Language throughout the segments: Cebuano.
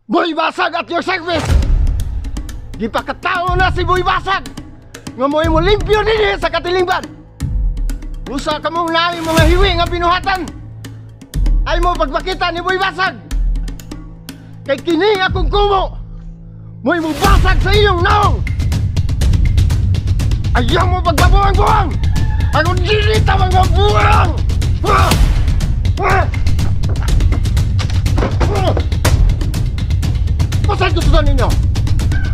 Boy Basag at your service! Gipakatao na si Boy Basag! Nga mo'y mo limpyo dinhi sa katilingban! Usa ka mong naay mga hiwi nga binuhatan! Ay mo pagpakita ni Boy Basag! Kay kini akong kumo! Mo'y mubasag sa iyong naong! Ayaw mo pagbabuang-buang! Ako dili ta mga buang! Ah! Ah! Ah! Pasay gusto ninyo?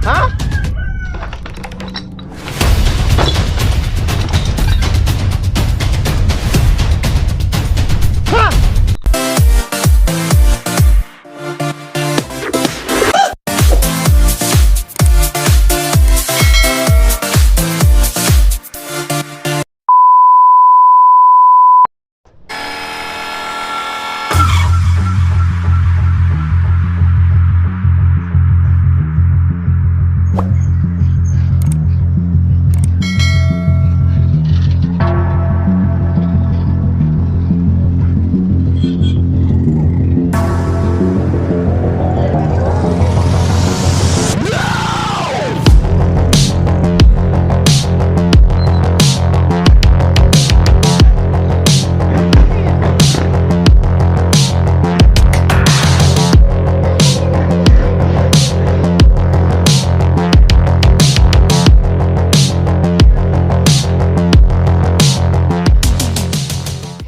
Ha? Ha?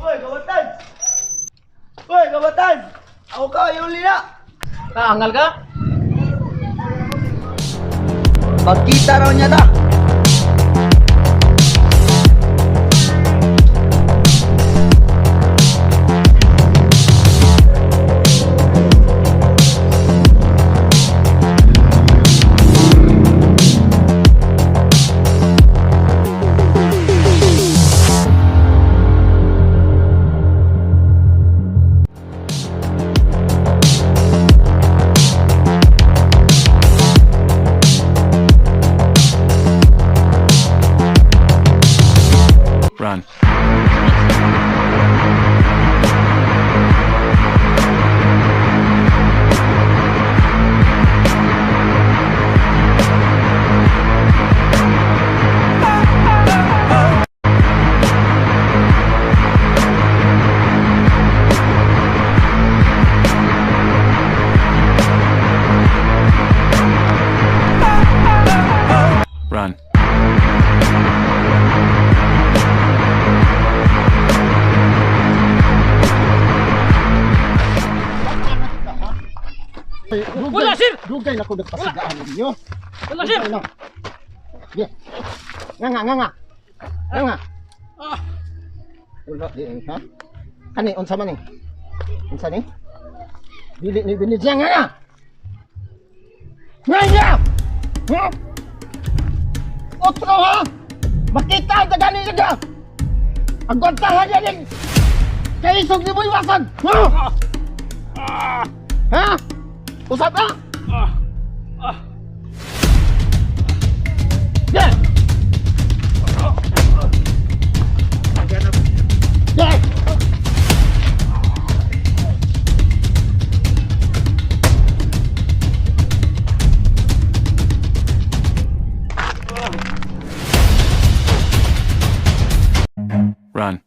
Hoy, kabatan! Hoy, kabatan! Ako ka, ayaw lina! Kaangal ka? Magkita raw niya ta! Run. Run. Wala, sir! Dugay na ko nagpasigaan ninyo. Wala, sir! Dugay na. Yeah. Nga nga nga nga. Nga nga. Ah. Wala di eh, ha? Kani unsa man ni? Unsa ni? Dili ni binidya nga nga. Nga nga! Ha? Otro ha? Makita ang dagani niya. Ang gwantahan niya ning kaisog ni Boy Wasag. Ha? Ha? Usap na? Yeah! Yeah! Run.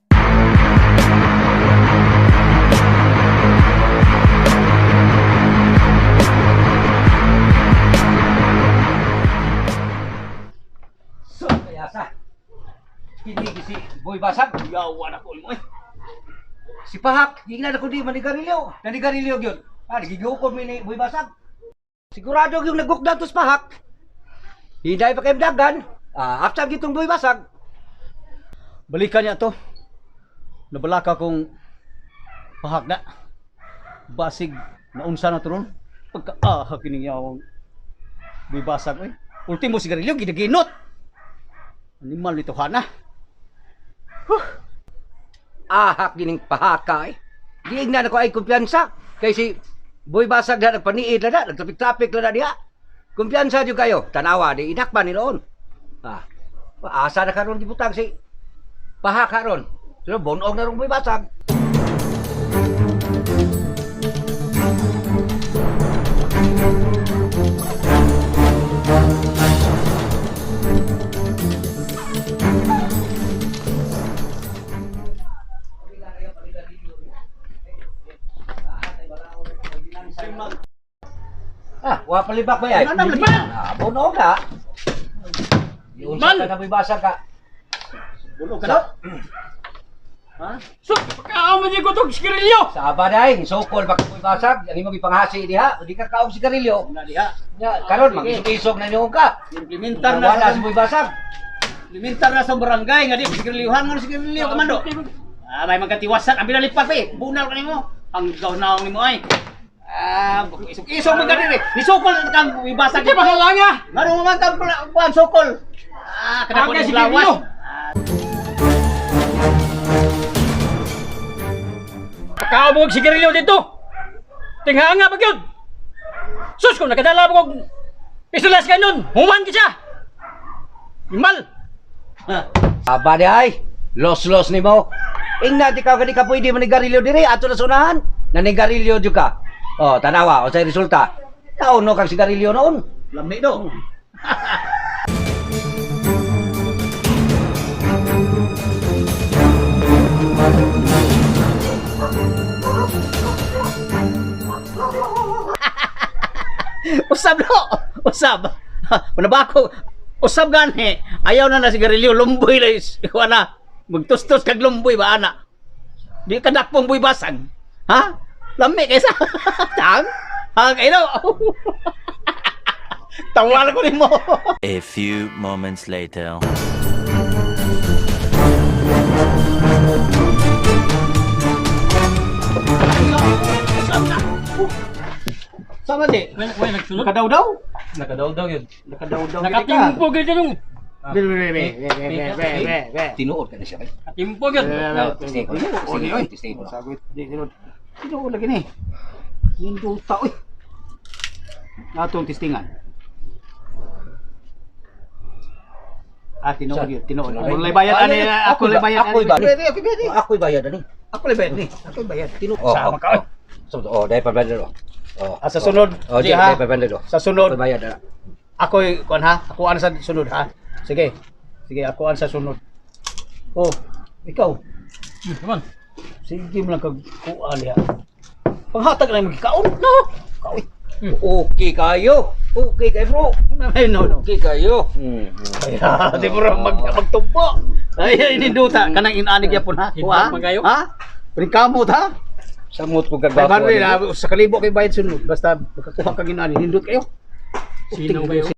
So, kaya sa. Kini si Boy Basag, yawa na ko mo eh. Si Pahak, gingnan ako di manigarilyo. Nanigarilyo gyud. Ah, nagigukod mi ni Boy Basag. Sigurado yung nagukdan to sa Pahak. Hinday pa kayong dagan. Ah, after gitong Boy Basag. Balikan niya to. Nabalaka kong pahak na. Basig naunsa na to ron. Pagka-ahak kining yawang bibasag oy. Ultimo sigarilyo ginaginot. Animal nito hana. Ahak gining Pahaka eh. Giingnan ako ay kumpiyansa. Kay si Boy Basag na nagpaniid na na, nagtrapik-trapik na na diha. Kumpiyansa jud kayo. Tanawa di inakpan ni noon. Ah, asa na karon gibutang si Pahaka ron. So bonog na rong Boy Basag. Ah, wa palibak ba yan? Ano na, lagi? Ah, buno ka. Iunsa ka na Boy Basag ka. Bulo ka daw. Ha? So, pagkaon mo di ko tong sigarilyo. Sa abaday, sokol baka Boy Basag, ang imong ipanghasi diha, di ka kaog sigarilyo. Na diha. Nya, karon mag-isog-isog na niyo ka. Implementar na Wala sa si Boy Basag. Implementar na sa barangay nga di sigarilyuhan nga sigarilyo kamando. Ah, may magkatiwasan ang binalipat pa eh. Bunal ka nimo. Ang gaw naong nimo ay. Ah, isog-isog man ka diri. Nisukol na kang ibasag. Sige, mahalanga. Ngano man kang kuan sukol. Ah, kada ko Ang ni lawas. sigarilyo. Pagkaon mo og sigarilyo dito. Tingha nga pag yun. Sus, kung nakadala mo og pistolas ka nun, human ka siya. Imal. Aba di ay, los-los nimo. Ingna di ka di ka pwede manigarilyo diri ato na sa unahan. Nanigarilyo jud ka. Oh, tanawa unsay resulta. Kauno kang sigarilyo noon. Lami do. Usab do. Usab. Panabako. Usab gani. Ayaw na na sigarilyo lumboy na is. Wala. Magtustos kag lumboy ba ana. Di ka dakpong buy basag. Ha? Lami kaysa. Tang. Ha, kayo. Tawa ko nimo. A few moments later. Sama di. Wala nagsulod. Nakadaw-daw. Nakadawdaw yun. Nakadaw-daw. Nakatimpo gyud yun. Be, be, be, be, be, be, be, be. Tinuod ka na siya. Bay. Katimpo gyud. Testing ko. Oy, oy. Testing ko. Sagot, di tinuod. Tinuod lagi ni. Ninduta oy. Atong testingan. Ah, tinuod yun, tinuod. Ako lay bayad ani, ako lay bayad. Ako'y ani. bayad. Ako bayad. Ako'y bayad ani. Ako lay bayad ni. Ako bayad. Tinuod. Oh, Sama ka. Oy. So, oh, dahil 500 oh. Oh. Ah, sa sunod, Oh, di, di, ha? dahil 500 oh. Sa sunod, Ako'y bayad na. ako'y kuan ha, ako an sa sunod ha. Sige. Sige, ako an sa sunod. Oh, ikaw. Come on. Sige mo lang kag kuan diha. Panghatag lang magkaon. No. Kaoy. Okay kayo. Okay kayo, bro. Ay, no, no. Okay kayo. Hmm. Ay, di mo rin magtumpo. Ay, ay, ninduta. Kanang inanig yapon ha. Kuha. Hidlok man kayo. Ha? Ringkamot ha? Samot ko kagwapo. 500 ha? Sa kalibo kay bayad sunod. Basta makakuha kag inani. Nindot kayo. Sino kayo?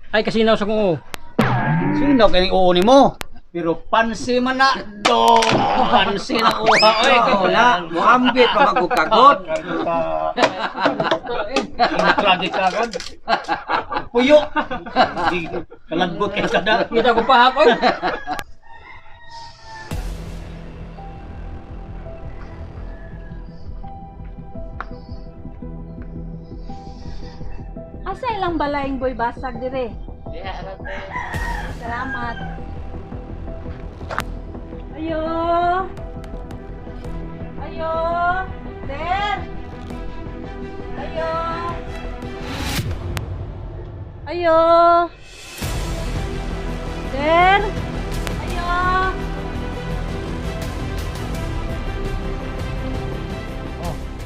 Ay, kasinaw sa kong oo. Sino kay oo nimo? Pero pansi man na do. Pansi na kuha. Oy, Wala, muambit pa magkukagod. Tragic ka agad. Puyo. Kalaggot kay kada. Kita ko pahak, oy. Asa ilang balayng boy basag dire? Salamat. Ayo. Ayo. Sir. Ayo. Ayo. Sir. Ayo.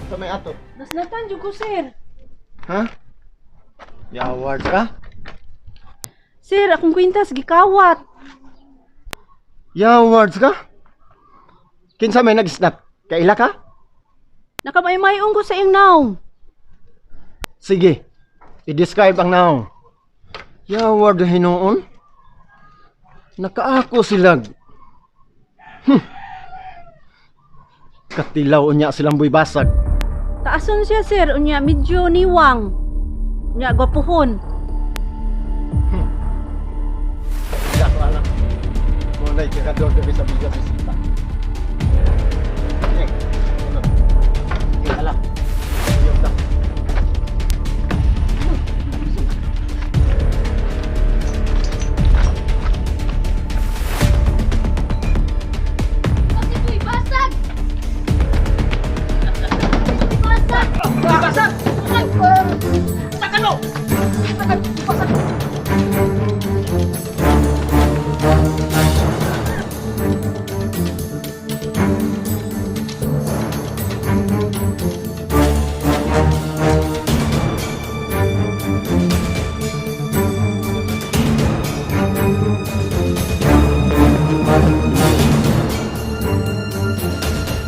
Ito may ato. Nasnatan jud ko, sir. Ha? Yawards ka? Sir, akong kwintas gikawat. Yawards ka? Kinsa may nag-snap? Kaila ka? Nakamaymay ko sa iyong naong. Sige. I-describe ang naong. Yaward hinuon. Nakaako silag. Katilaw unya silang buybasag. Taason siya, sir. Unya, medyo niwang. Unya, gwapuhon. Hindi ako alam. Muna ikakador gabi sa bigas.